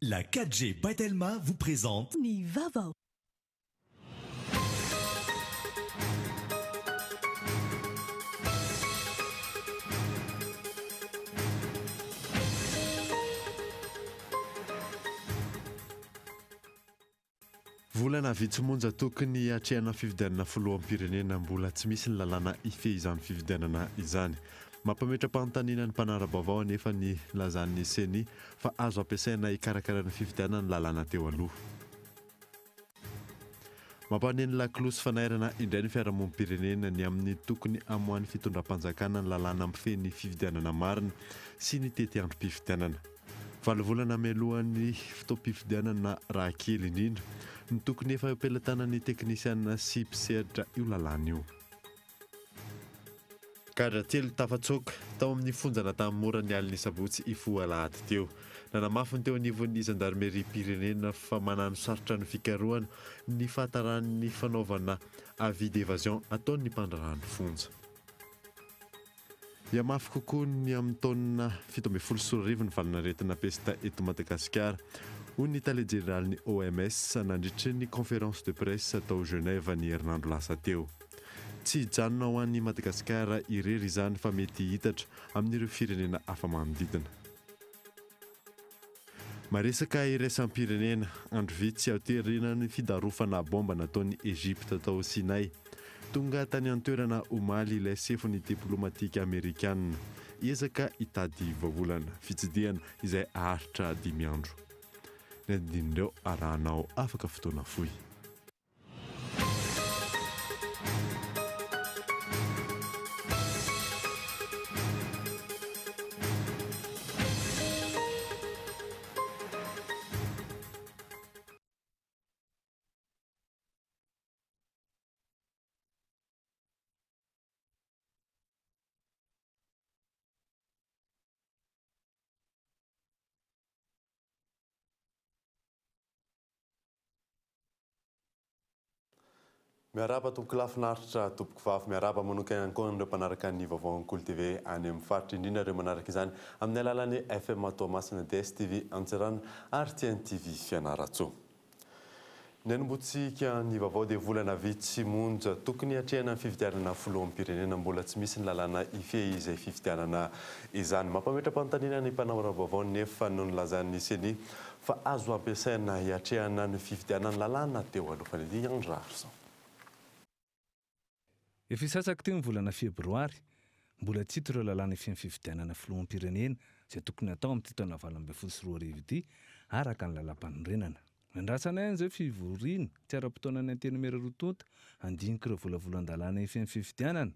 La 4G by Telma vous présente Ny vaovao. Volana vitsy monja tokony hiatrehana fifidianana filoham-pirenena, mbola tsy misy ny lalàna hifehy izany fifidianana izany. Mampametra-panontaniana ny mpanara-baovao anefa ny nilazan'ny Ceni fa azo ampiasaina hikarakarana fifidianana ny lalàna teo aloha. Mampaneno lakolosy fanairana indray ny fiarahamonim-pirenena ny amin'ny tokony hamoahan'ny fitondram-panjakana ny lalàna mifehy ny fifidianana marina sy ny tetiandrom-pifidianana. Valo volana mialohan'ny fotoam-pifidianana raha kely indrindra no tokony efa eo am-pelatanan'ny teknisiana sy mpisehatra io lalàna io. Gadra telo tafatsoaka tao amin'ny fonjan'Antanimora ny alin'ny sabotsy hifoha alahady teo. Nanamafy ny teo anivon'ny zandarimeriam-pirenena fa manano sarotra ny fikarohana ny fahataran'ny fanaovana avis d'évasion ataon'ny mpandraharaha ny fonja. Hihamafy kokoa ny amin'ny taona 2017 ny valanaretina pesta eto Madagasikara, hoy ny tale jeneralin'ny OMS nandritry ny conférence de presse tao Genève ny herinandro lasa teo. Tsy hijanona ho an'i Madagasikara irery izany fa mety hihitatra amin'ireo firenena hafa manodidina. Maresaka iraisam-pirenena, andro vitsy aorianan'ny fidarofana baomba nataon'i Egypte tao Sinai. Tonga tany an-toerana omaly ilay sefon'ny diplomatika amerikana. Hiezaka hitady vahaolana. Fitsidihana izay haharitra dimy andro. Ny andinindreo arahanao afaka fotoana fohy. Miarahaba tompokolahy finaritra tompokovavy, miarahaba manokana ihany koa an'ireo mpanaraka ny vaovao Ankoly TV any amin'ny faritra, indrindra ireo manaraka izany amin'ny alalan'ny FM Toamasina, DSTV Antsiranana ary TNTV Fianarantsoa. Ny hanombohantsika ny vaovao dia volana vitsy monja tokony hiatrehana ny fifidianana filoham-pirenena. Mbola tsy misy ny lalàna hifehy izay fifidianana izany. Mampametra-panontaniana ny mpanao-ra-vaovao nefa no nilazan'ny Ceni fa azo ampiasaina hiatrehana ny fifidianana ny lalàna teo aloha. Fanirian Raharison. Efa isasaka teo ny volana febroary, mbola tsy hita ireo lalàna hifehy ny fifidianana filoham-pirenena izay tokony hatao amin'ity taona 2018 ity, araka ny lalàmpanorenana. Andrasana ihany izao fivoriana tsy ara-potoana ny Antenimiera roa tonta handinika ireo volavolan-dalàna hifehy ny fifidianana,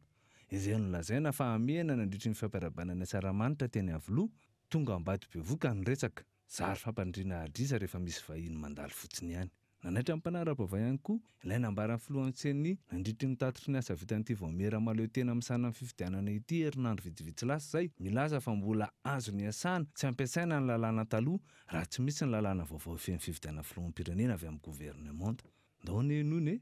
izay nolazaina fa hamehana nandritry ny fampiarahabana ny Asaramanitra teny Iavoloha, tonga Ambatobevohoka ny resaka, zary fampandriana adrisa rehefa misy vahiny mandalo fotsiny ihany. Nanaitra ny mpanara-baovao ihany koa ilay nambaran'ny filohan'ny Ceni nandritry ny tatitry ny asa vitan'ity vaomiera mahaleo tena misahana ny fifidianana ity herinandro vitsivitsy lasa izay, milaza fa mbola azo niasana tsy ampiasaina ny lalàna taloha raha tsy misy ny lalàna vaovao hifehy ny fifidianana filoham-pirenena avy amin'ny governemanta. Ndao anie henoina e!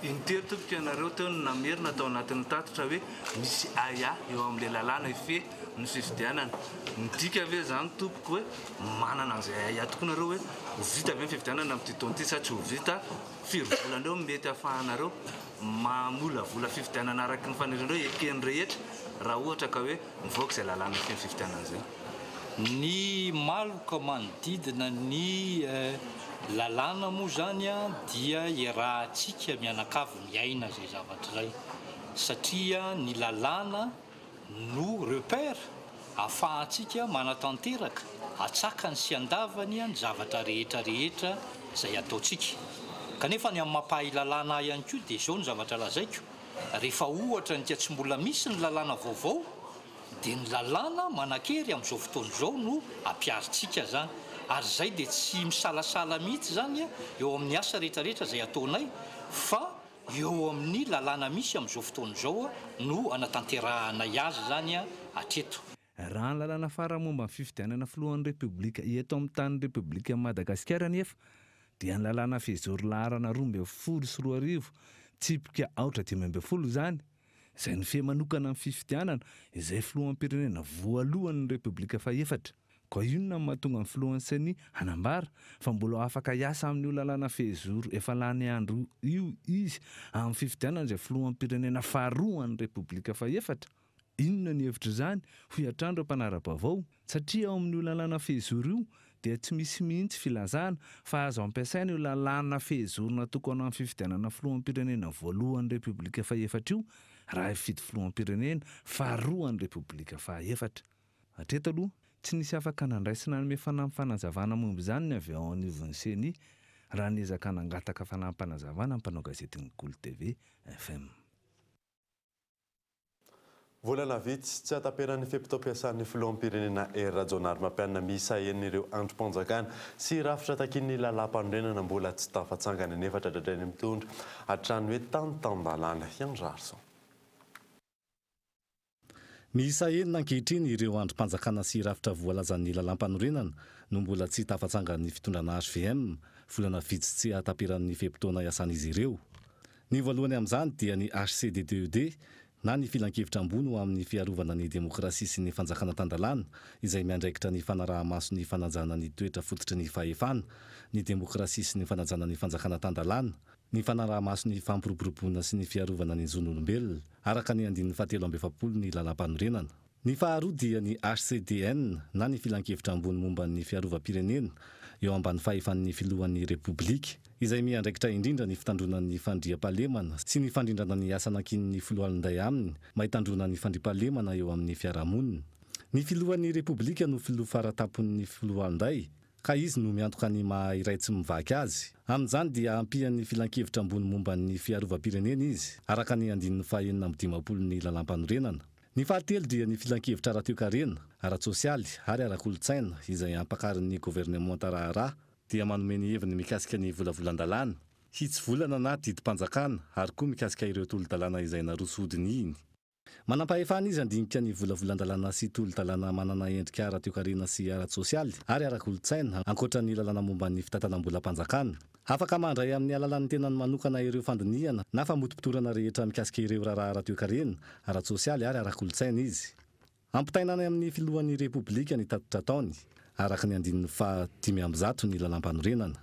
Intelo tompoko ianareo teo no namerina tao anatin'ny tatitra hoe misy ahiahy eo amin'ilay lalàna hifehy ny fifidianana. Midika ve izany tompoko hoe manana an'izay ahiahy tokoa nareo hoe ho vita ve ny fifidianana amin'ity taona ity sa tsy ho vita? Firy volana eo no mety ahafahanareo mamolavola fifidianana araka ny fanirianareo eken'ny rehetra raha ohatra ka hoe mivoaka izay lalàna hifehy ny fifidianana izay? Ny maloka manodidina ny lalàna moa izany dia iarahantsika mianakavy miaina izay zavatra izay satria ny lalàna no repère ahafahantsika manatanteraka atsakany sy andavany ny zavatra rehetra rehetra izay ataontsika. Kanefa ny amin'ny mampahay lalàna ahy ihany koa dia izao ny zavatra lazaiko, rehefa ohatra ny ka tsy mbola misy ny lalàna vaovao Dia ny lalàna manan-kery amin'izao fotoana izao no ampiharintsika izany. Ary izay dia tsy misalasala mihitsy izany eo amin'ny asa rehetra rehetra izay ataonay fa eo amin'ny lalàna misy amin'izao fotoana izao no anatanterahanay azy izany hatreto. Raha ny lalàna farany momba ny fifidianana filohan'ny Repoblika eto amin'ny tanin'ny Repoblikan'i Madagasikara anefa dia ny lalàna fehizoro laharana 2012 tsipika aotra 15 izany izay nifehy manokana ny fifidianana izay filoham-pirenena voalohany ny Repoblika fahefatra. Koa inona no mahatonga ny filohan'ny Ceni hanambara fa mbola ho afaka hiasa amin'io lalàna fehizoro efa lany andro io izy amin'ny fifidianana izay filoham-pirenena faharoa an'ny Repoblika fahefatra? Inona ny hevitr'izany, hoy hatrany ireo mpanara-baovao? Satria ao amin'io lalàna fehizoro io dia tsy misy mihitsy filazana fa azo ampiasaina io lalàna fehizoro natokana ho an'ny fifidianana filoham-pirenena voalohan'ny Repoblika fahefatra io raha hifidy filoham-pirenena faharoan'ny Repoblika fahaefatra. Hatreto aloha, tsy nisy afaka nandray sy nanome fanampim-panazavana momba izany ny avy ao anivon'ny Ceni raha niezaka nangataka fanampim-panazavana ny mpanao gazetin'ny Kolo TV FM. Volana vitsy tsy hahataperan'ny fe-potoam-piasan'ny filoham-pirenena Hery Rajaonarimampianina miisa enina ireo andrim-panjakana sy rafitra takian'ny lalàmpanorenana mbola tsy tafatsangana nefa dradradrain'ny mitondra hatrany hoe tany tan-dalàna ihany Raharison. Miisa enina ankehitriny ireo andrim-panjakana sy rafitra voalazan'ny lalàmpanorenana no mbola tsy tafatsangan'ny fitondrana hvm, volana vitsy tsy hahataperan'ny fe-potoana iasan'izy ireo. Ny voalohany amin'izany dia ny HCDDED na ny Filankevitra ambony ho amin'ny fiarovana ny demokrasia sy ny fanjakana tan-dalàna izay miandraikitra ny fanaraha-maso ny fanajana ny toetra fototry ny fahefana, ny demokrasia sy ny fanajana ny fanjakana tan-dalàna, ny fanaraha-maso ny fampiroboroboana sy ny fiarovana ny zon'olombelona, araka ny andininy fahatelo amby 40 ny Lalàmpanorenana. Ny faharoa dia ny HCDN na ny Filankevitra ambony momba ny fiarovam-pirenena eo ambany fahefan'ny filohan'ny Repoblika, izay miandraikitra indrindra ny fitandroana ny fandriampahalemana sy ny fandrindrana ny asa nankinin'ny foloalindahy aminy mba hitandroana ny fandriampahalemana eo amin'ny fiarahamonina. Ny filohan'ny Repoblika no filoha faratampon'ny foloalindahy ka izy no miantoka ny maha iray tsy mivaky azy. Amin'izany dia ampian'ny Filankevitra ambony momba ny fiarovam-pirenena izy, araka ny andininy faha 56 ny Lalàmpanorenana. Ny fahatelo dia ny Filankevitra ara-toekarena, ara-tsosialy ary ara-kolontsaina izay ampakarin'ny governemanta raharaha, dia manome ny heviny mikasika ny volavolan-dalàna, hitsivolana na didim-panjakana ary koa mikasika ireo tolo-dalàna izay naroso hodinihiny. Manam-pahefana izy handinika ny volavolan-dalàna sy tolo-dalàna manana endrika ara-toekarena sy ara-tsosialy ary ara-kolontsaina, ankoatra ny lalàna momba ny fitantanam-bolam-panjakana. Afaka mandray amin'ny alalan'ny tenany manokana ireo fandinihana na famotopotorana rehetra mikasika ireo raharaha ara-toekarena, ara-tsosialy ary ara-kolontsaina izy. Ampitaina any amin'ny filohan'ny Repoblika ny tatitra ataony, araka ny andininy faha 105 ny Lalàmpanorenana.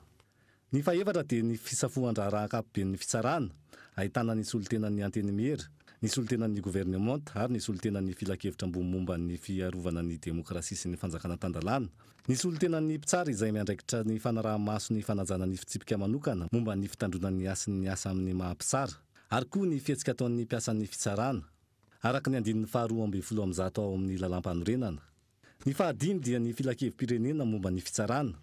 Ny fahefatra dia ny fisafoan-draharaha ankapoben'ny fitsarana, ahitana ny solontenan'ny Antenimiera, ny solontenan'ny governemanta ary ny solontenan'ny Filankevitra ambony momba ny fiarovana ny demokrasia sy ny fanjakana tan-dalàna, ny solontenan'ny mpitsara izay miandraikitra ny fanaraha-maso ny fanajana ny fitsipika manokana momba ny fitandroana ny hasin'ny asa amin'ny maha-mpitsara, ary koa ny fihetsika ataon'ny mpiasan'ny fitsarana, araka ny andininy faha 112 ao amin'ny Lalàmpanorenana. Ny fahadimy dia ny Filankevi-pirenena momba ny fitsarana.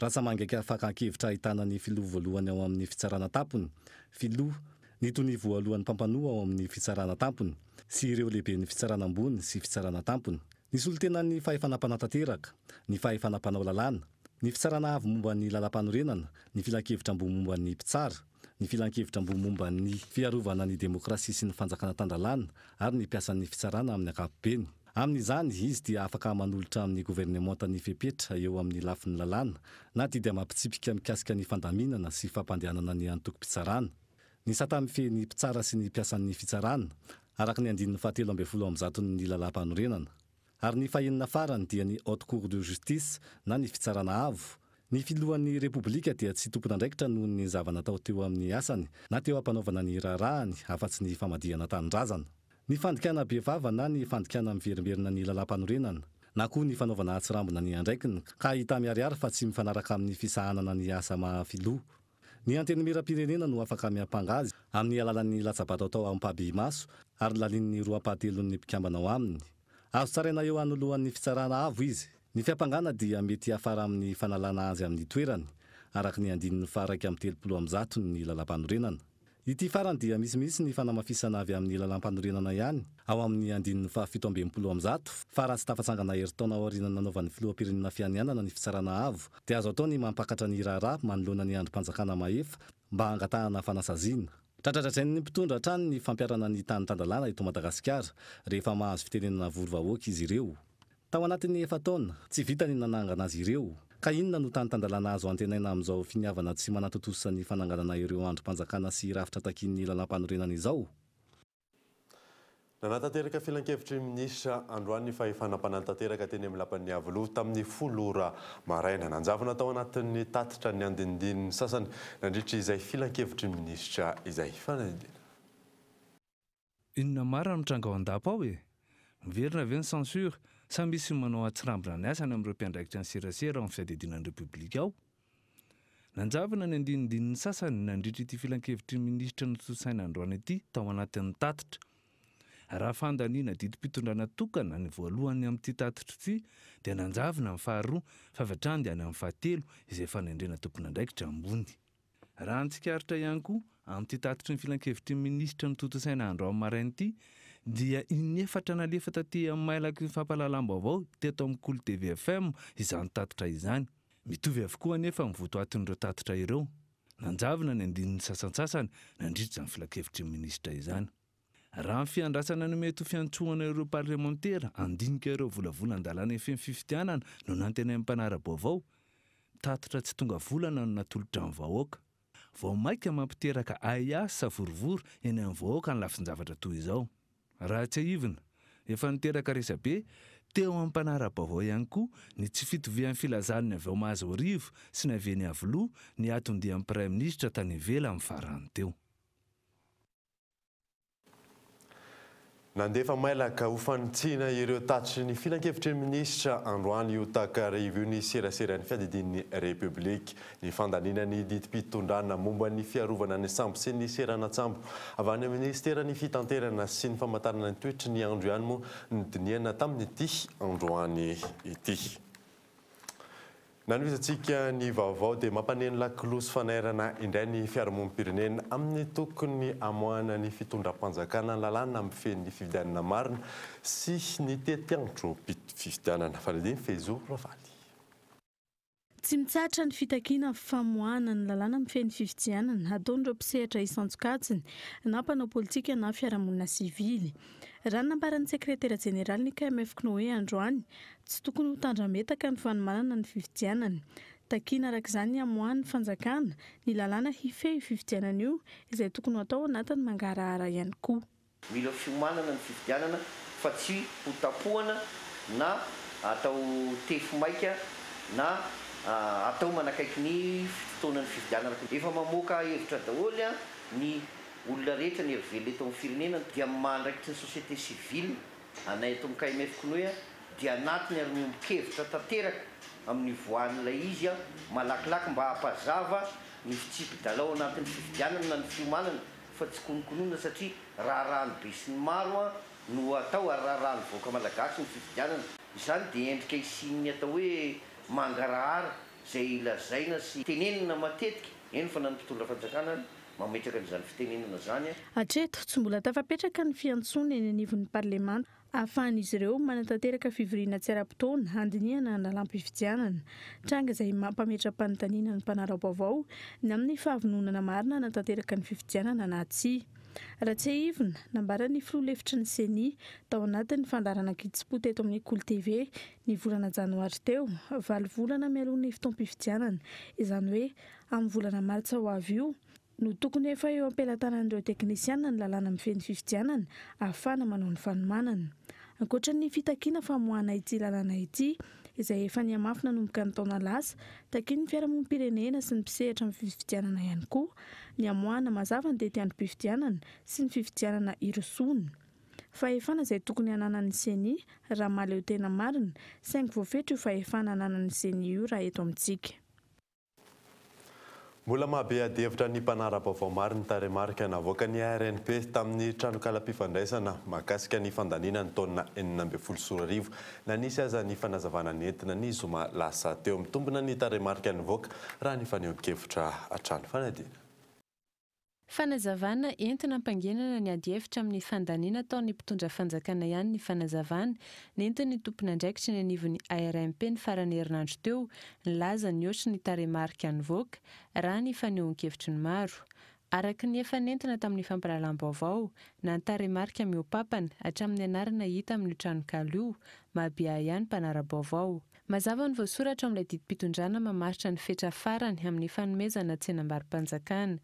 Rantsa-mangaika fakan-kevitra ahitana ny filoha voalohany ao amin'ny fitsarana tampony, filoha, ny tonia voalohany mpampanoa ao amin'ny fitsarana tampony, sy ireo lehiben'ny fitsarana ambony sy fitsarana tampony. Ny solontenan'ny fahefana mpanatanteraka, ny fahefana mpanao lalàna, ny fitsarana avo momba ny lalàmpanorenana, ny filankevitra ambony momba ny mpitsara, ny filankevitra ambony momba ny fiarovana ny demokrasia sy ny fanjakana tan-dalàna ary ny mpiasan'ny fitsarana amin'ny ankapobeny. Amin'izany, izy dia afaka manolotra amin'ny governemanta ny fepetra eo amin'ny lafiny lalàna na didy amam-pitsipika mikasika ny fandaminana sy fampandehanana ny antokom-pitsarana. Ny sata mifehy ny mpitsara sy ny mpiasan'ny fitsarana, araka ny andininy fahatelo ambin'ny folo amby zaton'ny Lalàmpanorenana. Ary ny fahenina farany dia ny Haute Cour de Justice na ny Fitsarana Avo. Ny Filohan'ny Repoblika dia tsy tompon'andraikitra noho ny zava-natao teo amin'ny asany na teo am-panaovana ny raharahany afa-tsy ny famadihana tanindrazana. Ny fandikana bevava na ny fandikana miverimberina ny Lalàmpanorenana na koa ny fanaovana atsirambina ny andraikiny ka hita miharihary fa tsy mifanaraka amin'ny fisahanana ny asa maha filoha Ny Antenimierampirenena no afaka miampanga azy amin'ny alalan'ny latsa-bato atao ampahibemaso ary lanian'ny roa ampahatelon'ny mpikambana ao aminy. Azo tsaraina eo anoloan'ny Fitsarana Avo izy. Ny fiampangana dia mety hiafara amin'ny fanalana azy amin'ny toerany, araka ny andininy faha-131 ny Lalàmpanorenana. Ity farany dia misimisy ny fanamafisana avy amin'ny lalàmpanorenana ihany ao amin'ny andininy faha-167 fa raha tsy tafatsangana herintaona aorian'ny nanaovan'ny filoham-pirenena fianianana ny fitsarana avo dia azo atao ny mampakatra ny raharaha manoloana ny andrim-panjakana mahefa mba hangatahana fanasaziana. Dradradradrain'ny mpitondra hatrany ny fampiharana ny tany tan-dalàna eto Madagasikara rehefa mahazo fitenenana vory vahoaka izy ireo. Tao anatin'ny efa-taona, tsy vita ny nanangana azy ireo. Ka inona no tany tan-dalàna azo antenaina amin'izao finiavana tsy manatontosa ny fananganana ireo andrim-panjakana sy rafitra takian'ny lalàmpanorenana izao? Nanatanteraka filankevitry ny minisitra androany ny fahefana mpanatanteraka teny amin'ny lapan'ny Iavoloha tamin'ny 10 ora maraina. Nanjavona tao anatin'ny tatitra ny andinindininy sasany nandritra izay filankevitry ny minisitra izay. Fanadihadiana. Inona marina no mitranga ao an-dapa ao e? Miverina ve ny censure sa misy manao atsirambina ny asany amin'ireo mpiandraikitra ny serasera ao amin'ny fiadidiana ny Repoblika ao? Nanjavona ny andinindininy sasany nandritra ity filankevitry ny minisitra notontosaina androany ity tao anatin'ny tatitra. Raha fandaniana didim-pitondrana tokana ny voalohany amin'ity tatitra ity dia nanjavona ny faharoa fa avy hatrany dia any amin'ny fahatelo izay fanendrena tompon'andraikitra ambony. Raha ny tsikaritra ihany koa amin'ity tatitry ny filankevitry ny minisitra notontosaina androany maraina ity dia inefatra nalefa taty amin'ny mailaky ny fampahalalam-baovao teto amin'ny Kolo TV FM izany tatitra izany. Mitovy avokoa anefa ny votoatin'ireo tatitra ireo. Nanjavona ny andininy sasantsasany nandritra izany filankevitry ny minisitra izany. Raha ny fiandrasana ny mety ho fiantsoana ireo parlemantera handinika ireo volavolan-dalàna efen'ny fifidianana no nantenain'ny mpanara-baovao, tatitra tsy tonga volana no natolotra ny vahoaka. Vao mainka mampiteraka ahiahy sy savorovoro eny amin'ny vahoaka ny lafin-javatra toy izao. Raha tsiahivina, efa niteraka resabe teo amin'ny mpanara-baovao ihany koa ny tsy fitovian'ny filazan'ny avy ao Mahazoarivo sy ny avy eny Iavoloha ny atondian'ny Praiminisitra tany ivelany farany teo. Nandefa mailaka ho fanitsiana ireo tatitry ny filankevitry ny minisitra androany io takariva io ny seraseran'ny fiadidian'ny Repoblika. Ny fandaniana ny didim-pitondrana momba ny fiarovana ny sambo sy ny seranan-tsambo avy any amin'ny minisiteran'ny Fitanterana sy ny famantarana ny toetry ny andro ihany moa nodinihana tamin'ity androany ity. Nanohizantsika ny vaovao dia mampaneno lakolosy fanairana indray ny fiarahamonim-pirenena amin'ny tokony hamoahana ny fitondram-panjakana ny lalàna mifehy ny fifidianana marina sy ny tetiandrom-pifidianana. Fanadihadiana Fehizoro Ravaly. Tsy mitsahatra ny fitakiana famoahana ny lalàna mifehy ny fifidianana ataon'ireo mpisehatra isan-tsokajiny na mpanao politika na fiarahamonina sivily. Raha ny nambaran'ny sekretera jeneralin'ny KMF Cnoe androany, tsy tokony ho tandrametaka ny fanomanana ny fifidianana. Takiana araka izany ny hamoahan'ny fanjakana ny lalàna hifehy io fifidianana io, izay tokony ho atao anatin'ny mangarahara ihany koa. Mila fiomanana ny fifidianana fa tsy ho tapohana na atao tefy maika na atao manakaiky ny fotoanan'ny fifidianana. Efa mamoaka hevitra daholo ny Olona rehetra ny hery velona eto amin'ny firenena dia amin'ny maha andraikitry ny société civile anay eto amin'ny KMF Cnoe dia anatiny ary miombon-kevitra tanteraka amin'ny hivoahan'ilay izy malakilaky mba hampazava ny fitsipi-dalao anatin'ny fifidianana na ny fiomanana fa tsy konokonona satria raharahan'ny besinimaro no atao ary raharahan'ny vahoaka malagasy ny fifidianana. Izany dia endrika hisian'ny atao hoe mangarahara izay lazaina sy tenenina matetika, eny fa na ny mpitondra fanjakana ary mametraka an'izany fitenenana izany. Hatreto, tsy mbola tafapetraka ny fiantsoana eny anivon'ny parlemanta ahafahan'izy ireo manatanteraka fivoriana tsy ara-potoana handinihana ny lalàm-pifidianana. Tranga izay mampametra-panontaniana ny mpanara-baovao ny amin'ny fahavononana marina hanatanteraka ny fifidianana na tsia. Raha tsiahivina, nambaran'ny filoha lefitry ny Ceni, tao anatin'ny fandaharana Kitsim-po teto amin'ny Kolo TV, ny volana janoary teo, valo volana mialoha ny fotoam-pifidianana, izany hoe amin'ny volana martsa ho avy io, no tokony efa eo am-pelatanan'ireo teknisiana ny lalàna mifehy ny fifidianana ahafahana manao ny fanomanana. Ankoatra ny fitakiana famoahana ity lalàna ity, izay efa nihamafy nanomboka ny taona lasa, takian'ny fiarahamonim-pirenena sy ny mpisehatra amin'ny fifidianana ihany koa ny hamoahana mazava ny tetiandrom-pifidianana sy ny fifidianana hirosoana. Fahefana izay tokony hananan'ny Ceni raha mahaleo tena marina, saingy voafetra io fahefana ananan'ny Ceni io raha eto amintsika. Mbola mahabe adihevitra ny mpanara-baovao maro ny tarehimarika navoakan'ny ARNP tamin'ny tranokalam-pifandraisana mahakasika ny fandaniana ny taona 2016 na nisy aza ny fanazavana nentina ny zoma lasa teo. Mitombina ny tarehimarika nivoaka raha ny fanehoan-kevitra hatrany. Fanadihadiana. Fanazavana entina hampanginana ny adihevitra amin'ny fandaniana ataon'ny mpitondra fanjakana ihany ny fanazavana nentin'ny tompon'andraikitra eny anivon'ny ARMP ny faran'ny herinandro teo nilaza nihoatry ny tarehimarika nivoaka, raha ny fanehoan-kevitry ny maro. Araka ny efa nentina tamin'ny fampahalalam-baovao, na ny tarehimarika mihoa-papana, hatramin'ny anarana hita amin'io tranonkala io, mahabe ahy ihany mpanara-baovao. Mazava ny voasoratra ao amin'ilay didim-pitondrana mamaritra ny fetra farany amin'ny fanomezana tsenambaro-panjakana.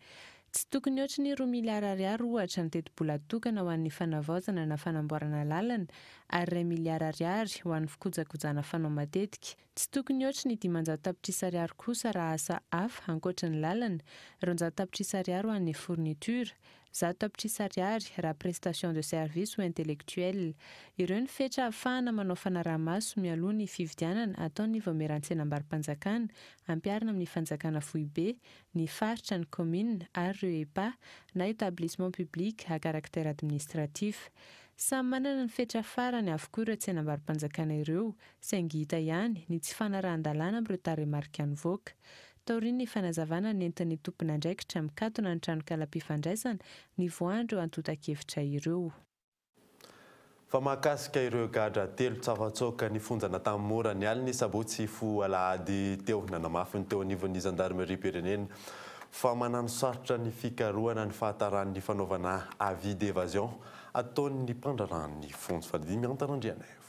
Tsy tokony hihoatry ny roa miliara ariary ohatra ny tetibola atokana ho an'ny fanavaozana na fanamboarana lalana ary iray miliara ariary ho an'ny fikojakojana fanao matetika. Tsy tokony hihoatry ny 500 tapitrisa ariary kosa raha asa hafa ankoatry ny lalana, 200 tapitrisa ariary ho an'ny fourniture, 100 tapitrisa ariary raha prestation de service ou intellectuelle. Ireo ny fetra ahafahana manao fanaraha-maso mialoha ny fividianana ataon'ny Vaomieran-tsenambaro-panjakana ampiharina amin'ny fanjakana foibe, ny faritra, ny kaominina ary ireo epa na établissement public à caractère administratif. Samy manana ny fetra farany avokoa ireo tsenambaro-panjakana ireo saingy hita ihany ny tsy fanarahan-dalàna amin'ireo tarehimarika nivoaka. Taorian'ny fanazavana nentin'ny tompon'andraikitra mikatona ny tranokalam-pifandraisana nivoahan'ireo antontan-kevitra ireo. Fa mahakasika ireo gadra telo tsafatsoaka nifonjana tamin'ny ny alin'ny sabotsy hifoha alahady teo, nanamafy ny teo anivon'ny zandarimeriam-pirenena fa manano sarotra ny fikarohana ny fahataran'ny fanaovana avis d'évasion ataon'ny mpandraharahan'ny fonja. Fadimy Antanandrianaivo.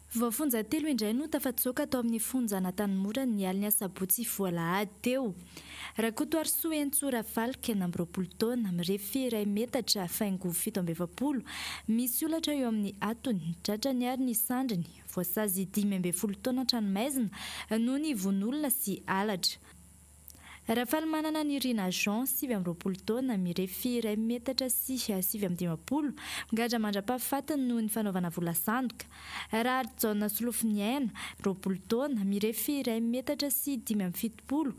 Voafonja telo indray no tafatsoaka tao amin'ny fonjan'Antanimora ny alin'ny asabotsy hifoha alahady teo. Rakotoarisoa Entso Rafalika, 26 taona, mirefy iray metatra faingo 47, misy holatra eo amin'ny hatony, tratrany ary ny sandriny, voasazy 15 taona an-tranomaizina noho ny vono olona sy halatra. Rafalimanana Nirina Jean, 29 taona, mirefy iray metatra sy 59, migadra mandra-pahafatiny noho ny fanaovana vola sandoka. Raharijaona Solofoniaina, 20 taona, mirefy iray metatra sy 75,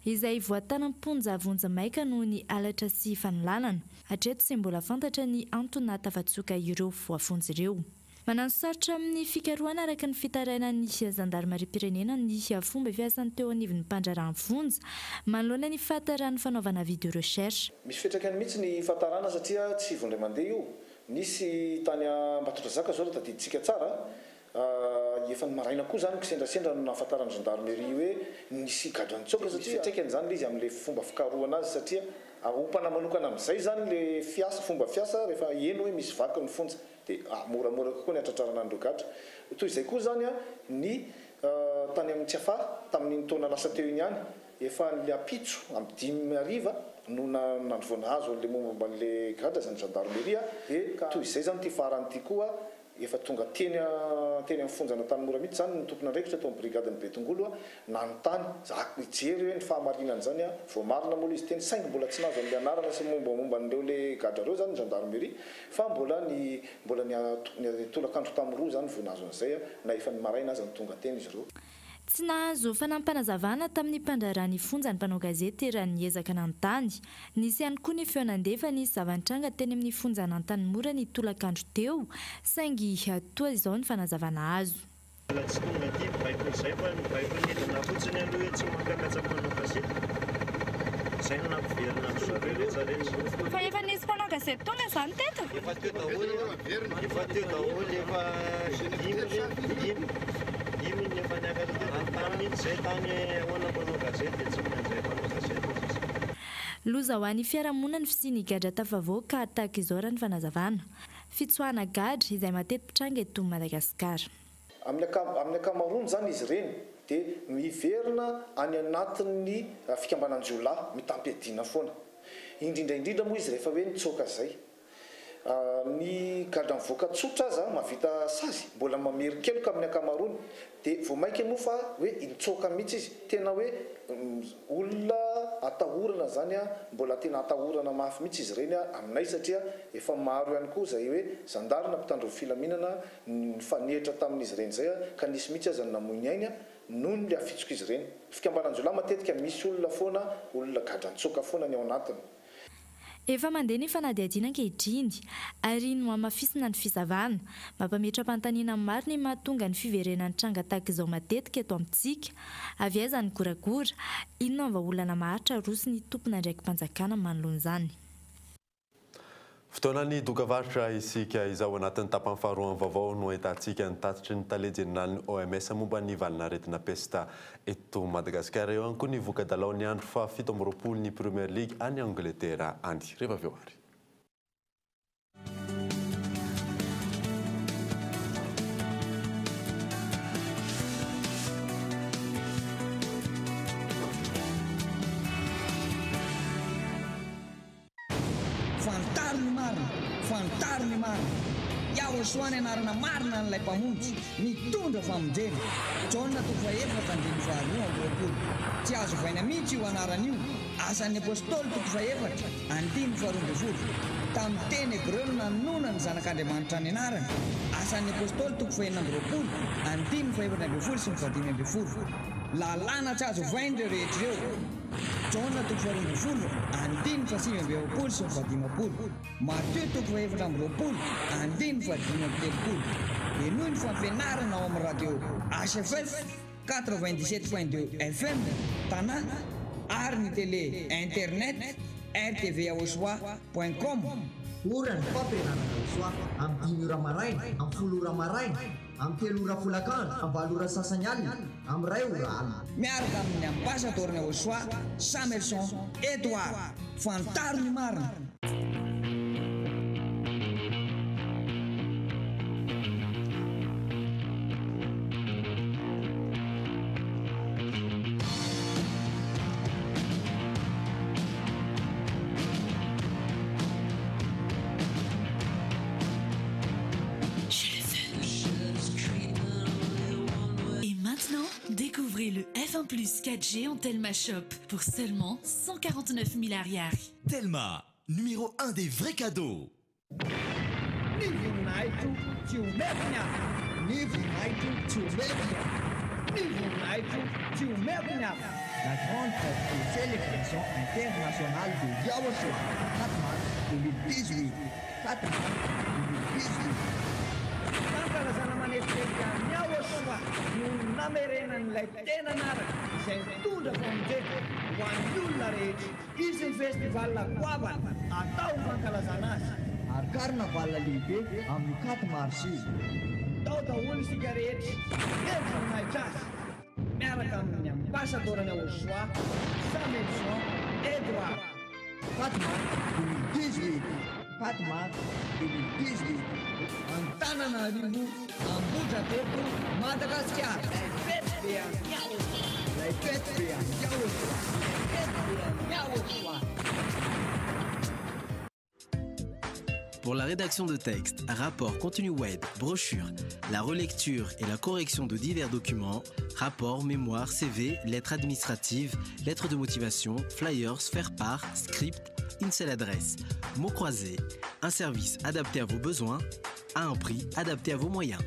izay voatana am-ponja vonjimaika noho ny halatra sy fanolanana. Hatreto tsy mbola fantatra ny antony nahatafatoaka ireo voafonja ireo. Mananosarotra amin'ny fikarohana araka ny fitarainan'ny zandarimariam-pirenena ny fomba fiasan'ny teo anivon'ny mpandraharahan'ny fonja manoloana ny fahataran'ny fanaovana avis de recherche. Misy fiantraikany mihitsy ny fahatarana satria tsy vao indray mandeha io. Nisy tany Ambatondrazaka izao raha tadidintsika tsara, efa ny maraina koa izany kisendrasendra no nahafantaran'ny gendarmerie hoe nisy gadra nitsoaka satria misy fiantraikany izany ilay izy amin'ilay fomba fikarohana azy satria aompana manokana amin'izay izany ilay fiasa, fomba fiasa rehefa heno hoe misy vaky ny fonja. Dia moramora kokoa ny hatratrarana an'ireo gadra. Toy izay koa izany ny tany amin'ny Tsiafahy tamin'iny taona lasa teo iny ihany, efa ny ampitso amin'ny dimy hariva no vao nahazo an'ilay mombamomba an'ilay gadra izany gendarmerie, dia toy izay izany ity farany ity koa, efa tonga teny teny amin'ny fonjan'Antanimora mihitsy izany ny tompon'andraikitra tao amin'ny brigadin'i Betongolo nanontany, hijery hoe ny fahamarinan'izany, voamarina moa ilay izy teny saingy mbola tsy nahazo an'ilay anarana sy ny mombamomba an'ireo ilay gadra ireo izany ny gendarmerie. Fa mbola ny mbola ny ny tolakandro tamin'ny roa izany vao nahazo an'izay na efa ny maraina aza no tonga teny izy ireo. Tsy nahazo fanampinazavana tamin'ny mpandraharaha ny fonja ny mpanao gazety raha niezaka nanontany. Nisy ihany koa ny feo nandefa ny zava-nitranga teny amin'ny fonjan'Antanimora ny tolakandro teo, saingy toa izao ny fanazavana azo. Mbola tsy tonga aty ny baiko izay fa ny baiko nidina fotsiny aloha hoe tsy mampiakatra mpanao gazety. Izay no nampiverina an-dry zareo rehetra rehetra. Fa efa nisy mpanao gazety tonga izany teto? Efa teo daholo, efa teo daholo, efa dimy dimy, dimy ny efa niakatra teto. Nanontany mihitsy izay tany hoe ahoana mpanao gazety dia tsy mandray mpanao gazety hozy izy. Loza ho an'ny fiarahamonina ny fisian'ny gadra tafavoaka tahaka izao raha ny fanazavana. Fitsoahana gadra izay mateti-pitranga eto Madagasikara. Amin'ny amin'ny ankamaroany izany izy ireny dia miverina any anatin'ny fikambanan-jiolahy mitam-piadiana foana. Indrindra indrindra moa izy rehefa hoe nitsoaka izay. Ny gadra mivoaka tsotra aza mahavita sazy, mbola mamerin-keloka amin'ny ankamaroany. Dia vao mainka moa fa hoe nitsoaka mihitsy izy. Tena hoe olona atahorana izany, mbola tena atahorana mafy mihitsy izy ireny aminay satria efa maro ihany koa izay hoe zandary na mpitandro ny filaminana nifanehitra tamin'izy ireny izay ka nisy mihitsy aza ny namoy ny ainy noho ny hafitsok'izy ireny. Fikambanan-jiolahy matetika misy olona foana, olona gadra nitsoaka foana ny ao anatiny. Efa mandeha ny fanadihadiana ankehitriny ary nohamafisina ny fisavana. Mampametra-panontaniana maro ny mahatonga ny fiverenan'ny tranga tahaka izao matetika eto amintsika. Avy aiza ny goragora? Inona ny vahaolana maharitra aroson'ny tompon'andraiki-panjakana manoloana izany? Fotoanan'ny dokavarotra isika izao. Anatin'ny tapany faharoan'ny vaovao no ahitantsika ny tatitry ny tale jeneralin'ny OMS momba ny valin'aretina pesta eto Madagasikara. Eo ihany koa ny voka-dalao ny andro faha 27 ny Premier League any Angletera any. Rehefa avy eo ary. marina. Yahoshuah ny anarana marina an'ilay Mpamonjy, mitondra famonjena. Jaona toko fahefatra andininy faharoa amby roapolo. Tsy azo ovaina mihitsy io anarana io. Asan'ny Apostoly toko fahefatra andininy faharoa ambin'ny folo. Tamin'ny teny hebreo no nanonona ny Zanak'Andriamanitra ny anarany. Asan'ny Apostoly toko fahenina amby roapolo andininy faha-14 sy ny faha-15. Lalàna tsy azo ovaina ireo rehetra ireo. Jaona toko faharoa ambin'ny folo andininy faha-49 sy ny faha-50. Matio toko faha-24 andininy faha-35. Henoy ny fampianarana ao amin'ny radio HFF 97.2 FM Tana ary ny télé internet rtvaosoa.com. Ora ny fampianarana Yahosoa, amin'ny dimy ora maraina, amin'ny folo ora maraina, amin'ny telo ora folakandro, amin'ny valo ora sasany alina, amin'ny iray ora alina. Miaraka amin'ny Ambasadaorin'i Yahosoa, Samuelson Edouard. Fantaro ny marina! Et maintenant, découvrez le F1 Plus 4G en Telma Shop pour seulement 149 000 ariary. Telma, numéro 1 des vrais cadeaux. Ny voninahitro tsy omeko ny hafa. Ny voninahitro tsy omeko ny hafa. Ny voninahitro tsy omeko ny hafa. La grande fête de célébration internationale de Yahosoa, 4 mars 2018. 4 mars 2018. Fankalazana manetriketrika ny Yahosoa no namerenan'ilay tena anarana izay nitondra famonjena ho an'ny olona rehetra. Hisy ny festival goavana atao ho fankalazana azy. Ary carnaval lehibe amin'ny 4 mars io. Tao daholo isika rehetra, telo voninahitra azy, miaraka amin'ny ambasadaoran'i Yahosoa, Samuelson Edouard. 4 mars 2018. 4 mars 2018. Antananarivo, Ambohidrapeto, Madagasikara. Ilay fety be an'i Yahosoa. Ilay fety be an'i Yahosoa. Fety be an'i Yahosoa. Pour la rédaction de textes, rapports, contenu web, brochures, la relecture et la correction de divers documents, rapports, mémoires, CV, lettres administratives, lettres de motivation, flyers, faire-part, script, une seule adresse. Mots croisés, un service adapté à vos besoins, à un prix adapté à vos moyens.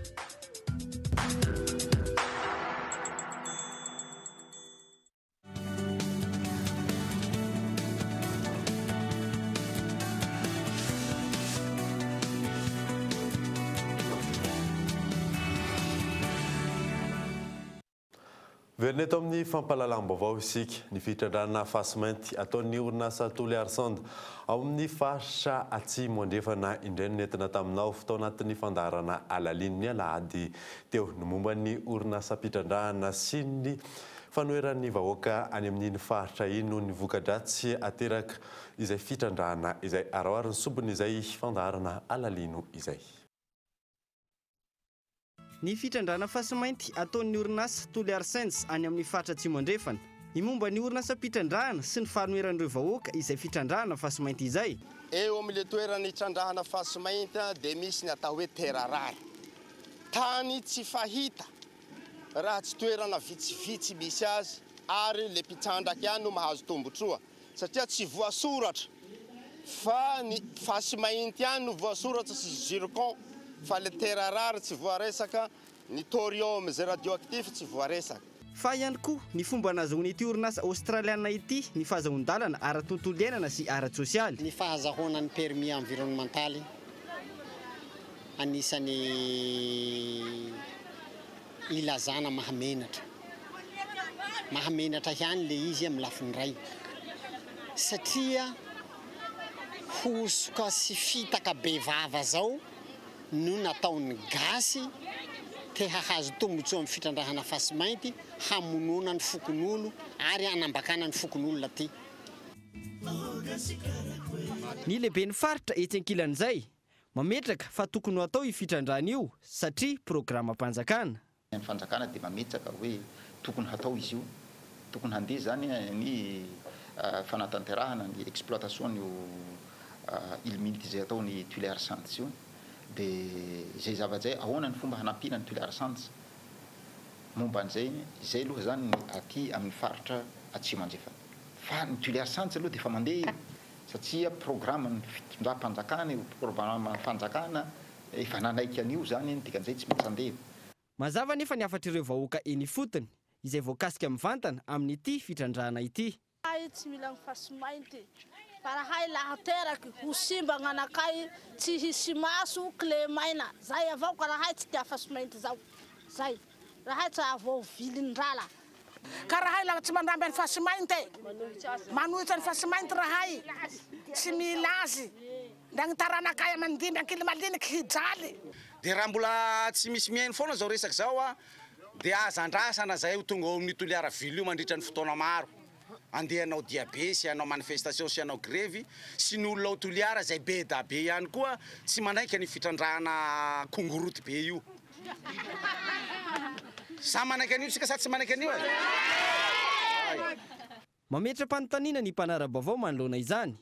Verina eto amin'ny fampahalalam-baovao isika. Ny fitrandrahana fasimainty ataon'ny orinasa Toliary Sand ao amin'ny faritra Atsimo Andrefana indray no nentina taminao tao anatin'ny fandaharana Alaline ny alahady teo. Ny momba ny orinasam-pitrandrahana sy ny fanoheran'ny vahoaka any amin'iny faritra iny noho ny voka-dratsy ateraka izay fitrandrahana izay. Araho ary ny sombiny izay fandaharana Alalino izay. Ny fitrandrahana fasimainty ataon'ny orinasa Toliary Sands any amin'ny faritra Atsimo Andrefana. Ny momba ny orinasam-pitrandrahana sy ny fanoheran'ireo vahoaka izay fitrandrahana fasimainty izay. Eo amin'ilay toerana itrandrahana fasimainty dia misy ny atao hoe terre rare. Tany tsy fahita raha tsy toerana vitsivitsy misy azy ary ilay mpitrandraka ihany no mahazo tombontsoa satria tsy voasoratra fa ny fasimainty ihany no voasoratra sy zircon fa le terre rare tsy voaresaka, ny thorium izay radioactif tsy voaresaka. Fa ihany koa ny fomba nahazoan'ity orinasa aostraliana ity ny fahazoan-dalana ara-tontolo iainana sy ara-tsosialy. Ny fahazahoana ny permis environnemental anisan'ny ilazana mahamenatra. Mahamenatra ihany le izy amin'ny lafiny iray satria hosoka sy fitaka be vava zao no nataon'ny gasy te hahazo tombontsoa amin'ny fitrandrahana fasimainty hamonoana ny fokonolo ary hanambakana ny fokonolona ty. Ny lehiben'ny faritra etsy ankilan'izay mametraka fa tokony ho atao io fitrandrahana io satria programam-panjakana. Ny fanjakana dia mametraka hoe tokony hatao izy io, tokony handeha zany ny fanatanterahana ny exploitation io ilménite izay atao ny Tuléar Sands io. Dia izay zavatra izay, ahoana ny fomba hanampiana ny Toliara Sands momba an'izay, izay aloha izany ny aty amin'ny faritra Atsimo Andrefana. Fa ny Toliara Sands aloha dia efa mandeha io, satria programan'ny fitondram-panjakana io, programan'ny fanjakana efa nanaiky an'io izany, ny dikan'izay tsy maintsy handeha io. Mazava anefa ny hafatr'ireo vahoaka eny ifotony, izay voakasika mivantana amin'ity fitrandrahana ity. Hay tsy mila ny fasimainty fa raha hay laha teraky ho simba gnanakay tsy hisy maso kilemaina zay avao ka raha hay tsy tia fasimainty zao zay raha hay tsa avao vilin-drala. Ka raha hay laha tsy mandramby any fasimainty e manohitsy any fasimainty raha hay tsy mila azy ndra gny taranakay aman-dimby ankilimaliniky hijaly. Dia raha mbola tsy misy mihaino foana izao resaka izao a, Dia aza andrasana izay ho tonga ao amin'io Toliara ville io mandritra ny fotoana maro. Andeha hanao diabe sy hanao manifestation sy hanao grevy sy ny olona ao Toliara izay be da be ihany koa tsy manaiky an'io fitrandrahana kongoroty be io. Samy manaiky an'io tsika sa tsy manaiky an'io e? Hay. Mametra-panontaniana ny mpanara-baovao manoloana izany.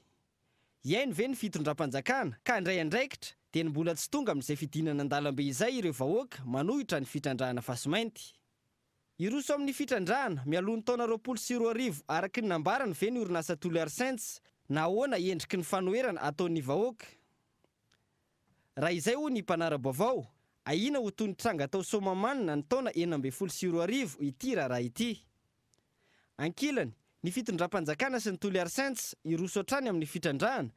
Hihaino ve ny fitondram-panjakana ka handray andraikitra dia ny mbola tsy tonga amin'izay fidinana an-dalambe izay ireo vahoaka manohitra ny fitrandrahana fasimainty? Hiroso amin'ny fitrandrahana mialoha ny taona 2020 araka ny nambarany ve ny orinasa Toliary Sands na ahoana endriky ny fanoherana ataon'ny vahoaka? Raha izay hoy ny mpanara-baovao, ahiana ho toy ny tranga tao Soamahamanina ny taona 2016 ity raharaha ity. Ankilany, ny fitondram-panjakana sy ny Toliary Saints hiroso hatrany amin'ny fitrandrahana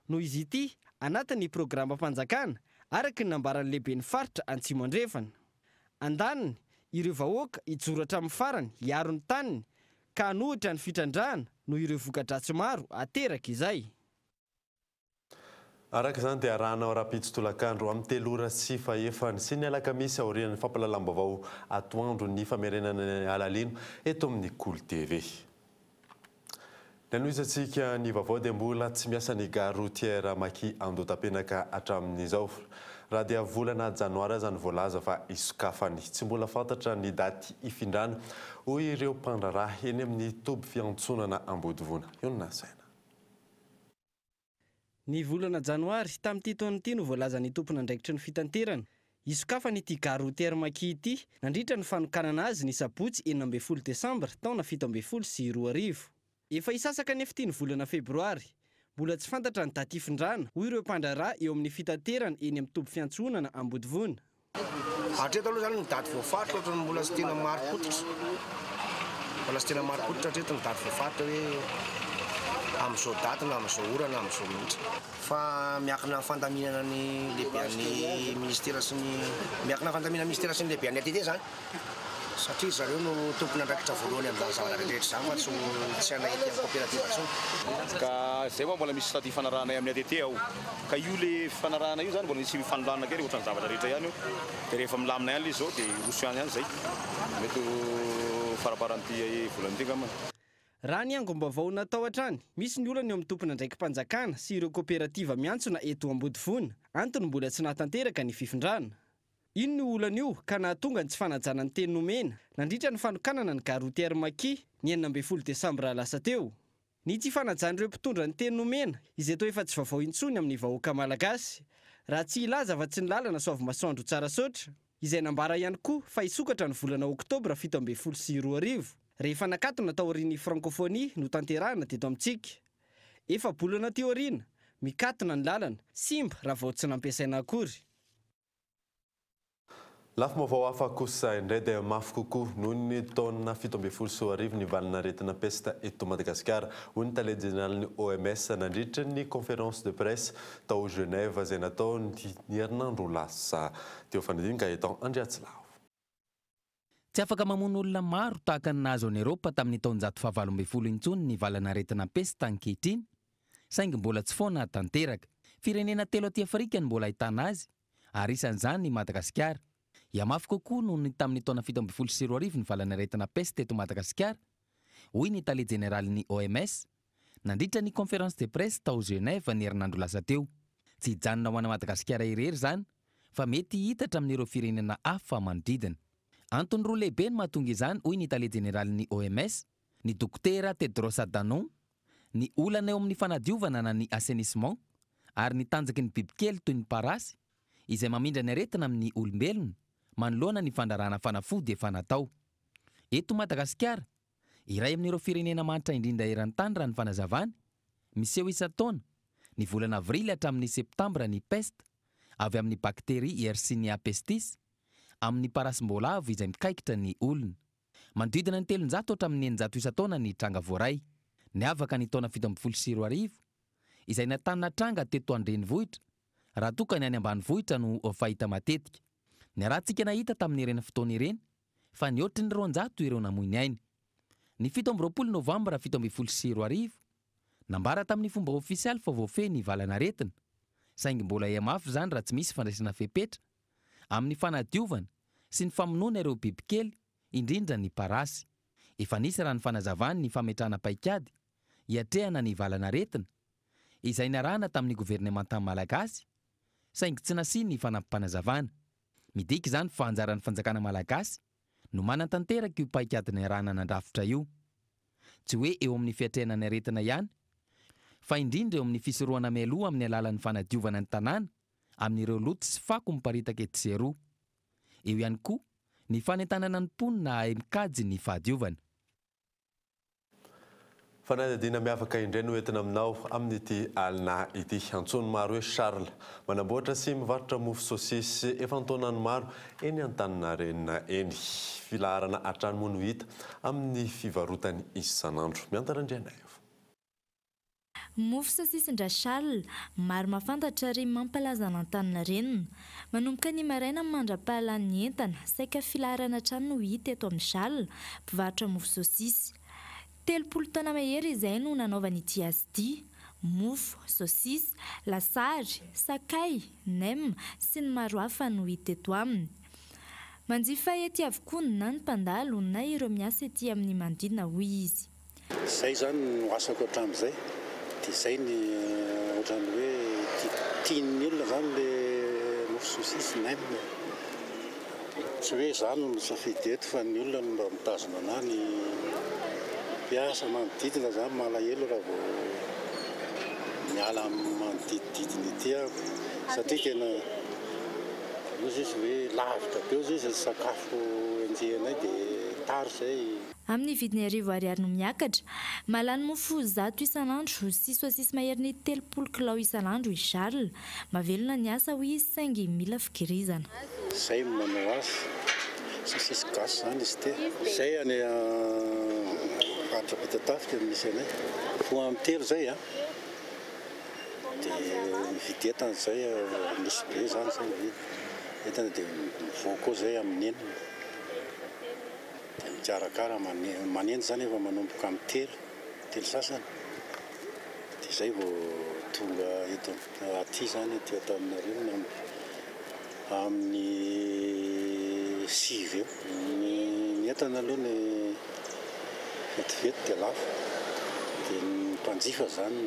noho izy ity anatin'ny programam-panjakana, araka ny nambaran'ny lehiben'ny faritra Antsimo Andrefana. Andaniny, ireo vahoaka hijoro hatramin'ny farany hiaro ny taniny ka hanohitra ny fitrandrahana noho ireo voka-dratsy maro ateraka izay. Araka izany dia arahanao rahampitso tolakandro amin'ny 3 ora sy fahefany sy ny alakamisy aorian'ny fampahalalam-baovao atoandro ny famerenana ny alalino eto amin'ny Kolo TV. Ny hanohizantsika ny vaovao dia mbola tsy miasa ny gare routière Maki Andohatapenaka hatramin'izao. Raha dia volana janoary aza no voalaza fa hisokafany. Tsy mbola fantatra ny daty hifindrana, hoy ireo mpandraharaha eny amin'ny toby fiantsonana Ambodivona. Ionona Saina. Ny volana janoary tamin'ity taona ity no voalazan'ny tompon'andraikitry ny fitanterana hisokafana ity gare routière Maki ity nandritra ny fanokanana azy ny sabotsy 16 desambra taona 2017. Efa hisasaka anefa ity ny volana febroary. Mbola tsy fantatra ny daty hifindrana, hoy ireo mpandraharaha eo amin'ny fitaterana eny amin'ny toby fiantsonana Ambodivona. Hatreto aloha izany ny daty voafaritra ohatran'ny mbola tsy tena marim-pototra. Mbola tsy tena marim-pototra hatreto ny daty voafaritra hoe amin'izao daty na amin'izao ora na amin'izao minitra. Fa miankina amin'ny fandaminana ny lehiben'ny ministera sy ny miankina amin'ny fandaminana ministera sy ny lehiben'ny ATT izany. Satria ry zareo no tompon'andraikitra voalohany amin'izany zavatra rehetra izany fa tsy tsy anay ety amin'ny coopérative intsony. Ka izay moa mbola misy statut ifanarahanay amin'ny ATT ao. Ka io le fifanarahana io zany mbola misy fanolanana kely ohatran'ny zavatra rehetra ihany io. Dia rehefa milamina ihany le izy zao dia hiroso ihany ihany izay. Mety ho faramparan'ity volana ity angambany. Raha ny angom-baovao natao hatrany, misy ny olana eo amin'ny tompon'andraiki-panjakana sy ireo koperativa miantsona eto Ambodivona, antony mbola tsy nahatanteraka ny fifindrana. Inona io olana io ka nahatonga ny tsy fanajana ny teny nomena nandritra ny fanokanana ny gare routière Maki ny 16 desambra lasa teo? Ny tsy fanajan'ireo mpitondra ny teny nomena izay toa efa tsy vaovao intsony amin'ny vahoaka malagasy. Raha tsy hilaza afa-tsy ny lalana Soavimasoandro Tsarasaotra, izay nambara ihany koa fa hisokatra ny volana oktobra 2017, rehefa nakatona taorian'ny Francophonie notanterahina teto amintsika. Efa-bolana aty aoriana, mikatona ny lalana, simba raha vao tsy nampiasaina akory. Lafim-baovao hafa kosa indray dia mafy kokoa noho ny taona 2017 ny valin'aretina pesta eto Madagasikara, hoy ny tale jeneralin'ny OMS nandritra ny conférence de presse tao Genève izay natao ny herinandro lasa teo. Fanadino Gaëtan Andriatsilavo. Tsy afaka mamono olona maro tahaka ny nahazo an'i Eropa tamin'ny taonjato faha-18 intsony ny valanaretina pesta ankehitriny, saingy mbola tsy foana tanteraka. Firenena telo aty Afrika no mbola ahitana azy, ary isan'izany i Madagasikara. Hihamafy kokoa noho ny tamin'ny taona 2017 ny valanaretina pesta eto Madagasikara, hoy ny tale jeneralin'ny OMS, nandritra ny conférence de presse tao Genève ny herinandro lasa teo. Tsy hijanona ho an'i Madagasikara irery izany, fa mety hihitatra amin'ireo firenena hafa manodidina. Antony roa lehibe no mahatonga izany, hoy ny tale jeneralin'ny OMS, ny Dokotera Tedros Adhanom, ny olana eo amin'ny fanadiovana na ny assainissement ary ny tanjaky ny bibikely toy ny parasy, izay mamindra ny aretina amin'ny olombelona manoloana ny fandrarana fanafody efa natao. Eto Madagasikara, iray amin'ireo firenena mahantra indrindra eran-tany raha ny fanazavany, miseho isan-taona, ny volana avrily hatramin'ny septambra ny peste, avy amin'ny bakteria Yersinia pestis, amin'ny parasim-boalavo izay mikaikitra ny olona. Manodidina ny 300 hatramin'ny 600 isan-taona ny tranga voaray. Niavaka ny taona 2017, izay nahitana tranga teto an-drenivohitra, raha toa ka ny any ambanivohitra no fahita matetika. Niarahantsika nahita tamin'ireny fotoana ireny fa nihoatry ny 200 ireo namoy ny ainy. Ny 27 novambra 2017, nambara tamin'ny fomba ofisialy fa voafehy ny valanaretina, saingy mbola hihamafy izany raha tsy misy fandraisana fepetra amin'ny fanadiovana sy ny famonoana ireo bibikely, indrindra ny parasy. Efa nisy raha ny fanazavany ny fametrahana paikady hiatrehana ny valanaretina, izay niarahana tamin'ny governemanta malagasy, saingy tsy nasiany fanampim-panazavana. Midika izany fa anjaran'ny fanjakana malagasy no manatanteraka io paikady niarahana nandrafitra io. Tsy hoe eo amin'ny fiatrehana ny aretina ihany, fa indrindra eo amin'ny fisorohana mialoha amin'ny alalan'ny fanadiovana ny tanàna amin'ireo loto sy fako miparitaka etsy sy eroa. Eo ihany koa ny fanentanana ny mponina hahay mikajy ny fahadiovana. Fanadihadiana miavaka indray no entina aminao amin'ity alina ity. Antsoin'ny maro hoe Charles. Manamboatra sy mivarotra mofo saosisy efa an-taonany maro eny Antaninarenina eny. Filaharana hatrany moa no hita amin'ny fivarotany isan'andro. Miantara Andrianaivo. Mofo saosisin-dRacharles, maro mahafantatra ary mampalaza an'Antaninarenina. Manomboka ny maraina mandra-pahalan'ny entana, saika filaharana hatrany no hita eto amin'i Charles, mpivarotra mofo saosisy. 30 taona mahery izay no nanaovany ity asa ity. Mofo, saosisy, lasary, sakay, nem, sy ny maro hafa no hita eto aminy. Manjifa ety avokoa na ny mpandalo na ireo miasa ety amin'ny manodidina hoy izy. Izay izany no asako hatramin'izay dia izay ny ohatran'ny hoe tian'ny olona izany ilay mofo saosisy nem. Tsy hoe izaho no misafidy eto fa ny olona no mba mitazona anà, ny mpiasa manodidina izany malahelo raha vao miala amin'ny manodidididina ety aho satria tena hozy izy hoe lavitra be hozy izy ny sakafo enjehinay dia tara izay. Amin'ny vidiny 1000 ariary no miakatra. Mahalany mofo 100 isan'andro sy saosisy maherin'ny 30 kilao isan'andro i Charles. Mahavelona ny asa hoy izy saingy mila fikirizana. Zay no manao azy. Saosisy gasy zany izy ity. Zay any faritra Ampitatafika no misy anay. Roa amby telo zay an. Dia mividy entana zay, misy be zany zay mividy entana dia mivoaka ao zay amin'ny enina. Dia mikarakara, manendy izany efa manomboka amin'ny telo, telo sasany, dia izay vao tonga eto aty izany aty Antaninarenina amin'ny sivy eo. Ny entana aloha ny vetivety dia lafo, dia ny mpanjifa izany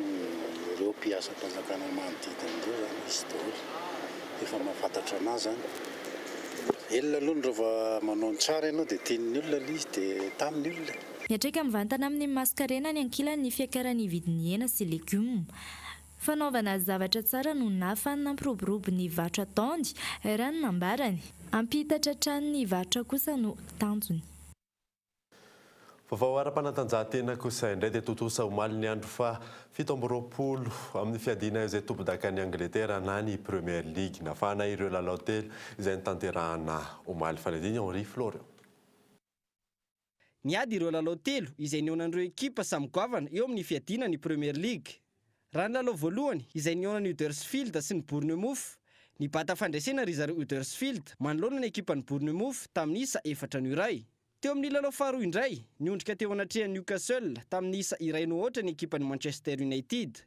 ireo mpiasam-panjakana manodidina ireo izany izy daholo. Efa mahafantatra anah zany. Ela aloha ny rehefa manao ny tsara ianao dia tian'ny olona ilay izy dia tamin'ny olona e. Miantraika mivantana amin'ny masonkarena any ankilany ny fiakaran'ny vidin'ny hena sy legioma. Fanaovana zavatra tsara no nahafahany nampiroborobo ny varotra ataony, raha ny nambarany. Hampihitatra hatrany ny varotra kosa no tanjony. Vaovao ara-panatanjahantena kosa indray dia tontosa omaly ny andro faha 27 amin'ny fiadiana izay tompondakan'i Angletera na ny Premier League. Nafahana ireo lalao telo izay notanterahana omaly. Fanadin'i Henri Florian. Niady ireo lalao telo izay nihaonan'ireo ekipa samy goavana eo amin'ny fiadiana ny Premier League. Raha ny lalao voalohany izay nihaonan'ny Huddersfield sy ny Bournemouth, nibata fandresena ry zareo Huddersfield manoloana ny ekipan'ny Bournemouth tamin'ny isa efatra no iray. Teo amin'ny lalao faharoa indray, niondrika teo anatrehan'ny Newcastle tamin'ny isa iray no aotra ny ekipan'ny Manchester United.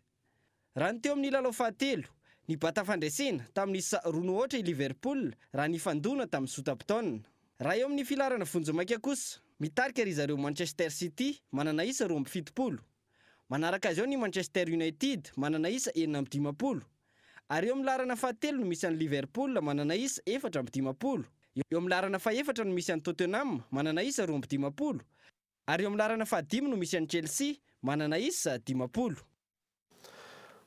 Raha ny teo amin'ny lalao fahatelo, nibata fandresena tamin'ny isa roa no aotra i Liverpool raha nifandona tamin'ny Southampton. Raha eo amin'ny filaharana vonjimaika kosa, mitarika ry zareo Manchester City manana isa 72. Manaraka azy eo ny Manchester United manana isa 56. Ary eo amin'ny laharana fahatelo no misy an'i Liverpool manana isa 54. Eo amin'ny laharana fahefatra no misy an'i Tottenham manana isa 52. Ary eo amin'ny laharana fahadimy no misy an'i Chelsea manana isa 50.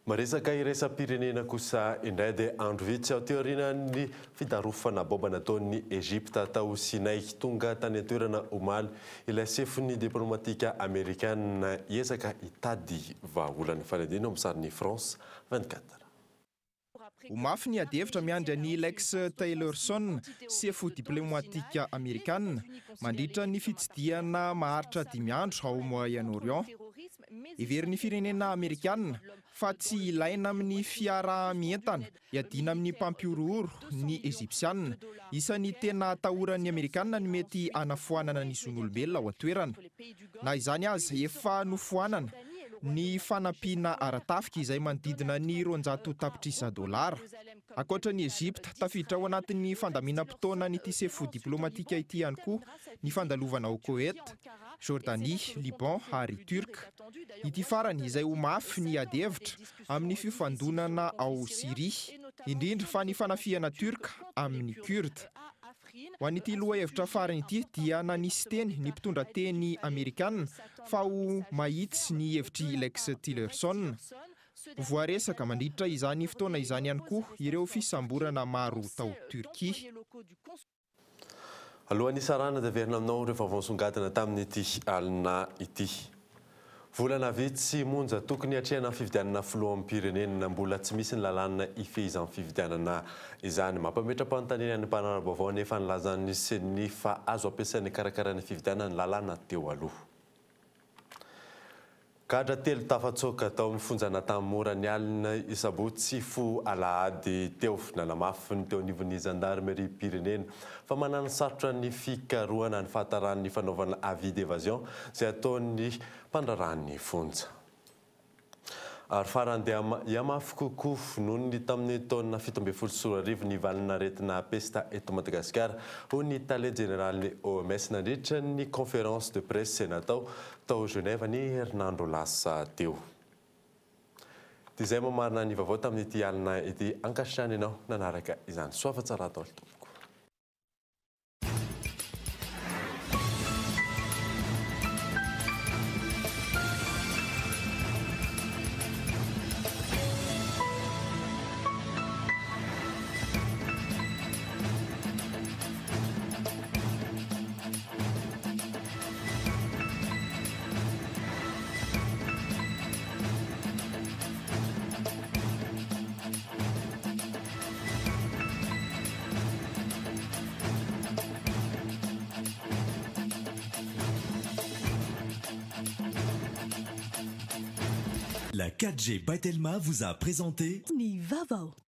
Miresaka iraisam-pirenena kosa indray dia andro vitsy aty aorian'ny fidarofana baomba nataon'ny Egypta tao Sinay, tonga tany an-toerana omaly ilay sefon'ny diplomatika amerikana hiezaka hitady vahaolana. Fanadihadiana ao amin'ny sarin'ny France 24. Ho mafy ny adihevitra miandry an'i Lex Tillerson, sefo diplaomatika amerikana, mandritra ny fitsidihana maharitra dimy andro ao Moyen-Orient. Heverin'ny firenena amerikana fa tsy ilaina amin'ny fiaraha-mientana hiadiana amin'ny mpampihorohoro ny Egypsiana. Isan'ny tena atahoran'ny Amerikana ny mety hanafoanana ny zon'olombelona ao an-toerana. Na izany aza, efa nofoanana ny fanampiana ara-tafika izay manodidina ny 200 tapitrisa dolara. Ankoatra an'i Egypta, tafiditra ao anatin'ny fandaminam-potoanan'ity sefo diplaomatika ity ihany koa ny fandalovana ao Koety, Jordanie, Liban ary Turc. Ity farany izay ho mafy ny ady hevitra amin'ny fifandonana ao Syria, indrindra fa ny fanafihana Turc amin'ny Kurde. Ho an'ity lohahevitra farany ity dia nanisy teny ny mpitondra teny amerikana fa ho mahitsy ny hevitr'i Lex Tillerson. Ho voaresaka mandritra izany fotoana izany ihany koa ireo fisamborana maro tao Turquie. Alohan'ny hisarahana dia averina aminao ireo vaovao nisongadina tamin'ity alina ity. Volana vitsy monja tokony hiatrehana ny fifidianana filoham-pirenena. Mbola tsy misy ny lalàna hifehy izany fifidianana izany. Mampametra-panontaniana ny mpanara-baovao anefa ny lazan'ny Ceni fa azo ampiasaina hikarakara ny fifidianana ny lalàna teo aloha. Gadra telo tafatsoaka tao amin'ny fonjan'Antanimora ny alina sabotsy hifoha alahady teo. Nanamafy ny teo anivon'ny zandarimeriam-pirenena fa mananosarotra ny fikarohana ny fahataran'ny fanaovana avis d'évasion izay ataon'ny mpandraharahan'ny fonja. Ary farany dia hihamafy kokoa noho ny tamin'ny taona 2017 ny valin'aretina pesta eto Madagasikara, hoy ny tale jeneralin'ny OMS nandritra ny conférence de presse natao tao Genève ny herinandro lasa teo. Dia izay mamarana ny vaovao tamin'ity alina ity. Ankasitrahana ianao nanaraka izany. Soava tsara daholo tompoko. La 4G by Telma vous a présenté Ny vaovao.